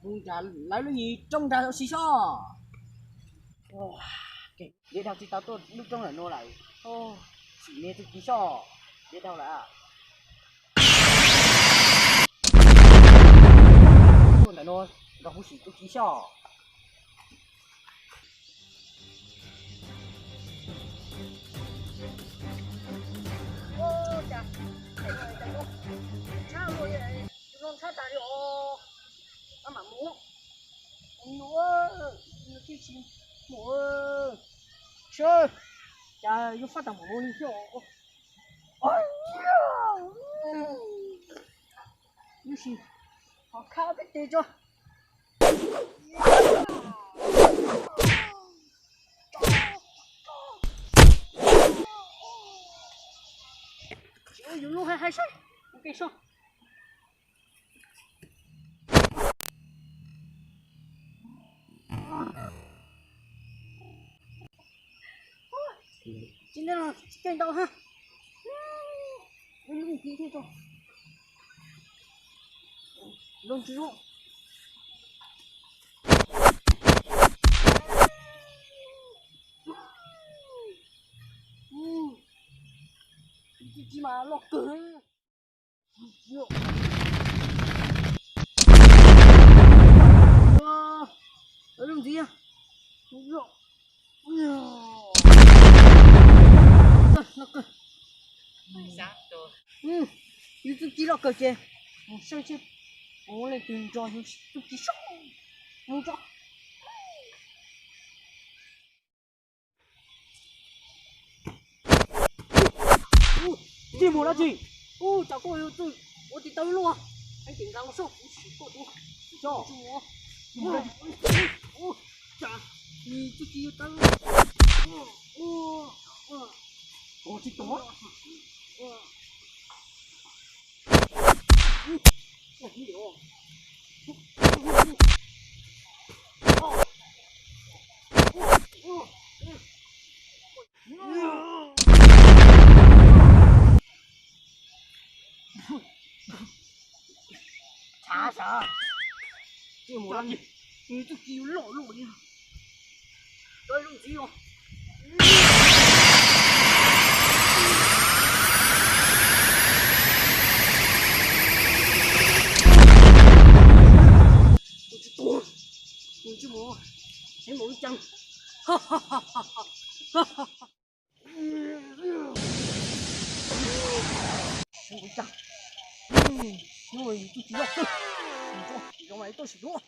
Lawv lub nyis roob nrad ua si soj. Deb dhau tsis tau tuaj lub roob ntawm no lawm. Sim me tub ci soj, deb dhau lawm. Tuaj ntawm no nrog kuv sim tub ci soj. Cas tshab luaj, zoo tshab tas li os. Mam mus, mus, tsis mus, seb cas yuav fab tau npaum no li thiab. Tab sis ho khab peb tes tso. Tsis ua yus lub hais hais saib, ua ke soj. Tsis nej los tsis keej ntau ha. Lub ntsis thiab tso. Lub ntsis zoo. Tsis mas loj kawg. Lub ntxiv. Yus tub ci loj kawg ces mus saib seb puas muaj leej twg nrog yus tub ci soj mus tso. Tsis mus dab tsi? Ub, cas koj yuav txawj ua tis taw luaj, heev ces nqa mus soj kuv sim koj tus. Cas tsis tau. Tshav sav, tsis mus dab tsi, nws tub ci loj luaj li. Rov lub ntxiv os. Tus tsis tuag, nws tsis mus, heev npaum li cas. Heev npaum li cas, hnub no yus tub ci loj kawg, zoo mas tuaj sim dua.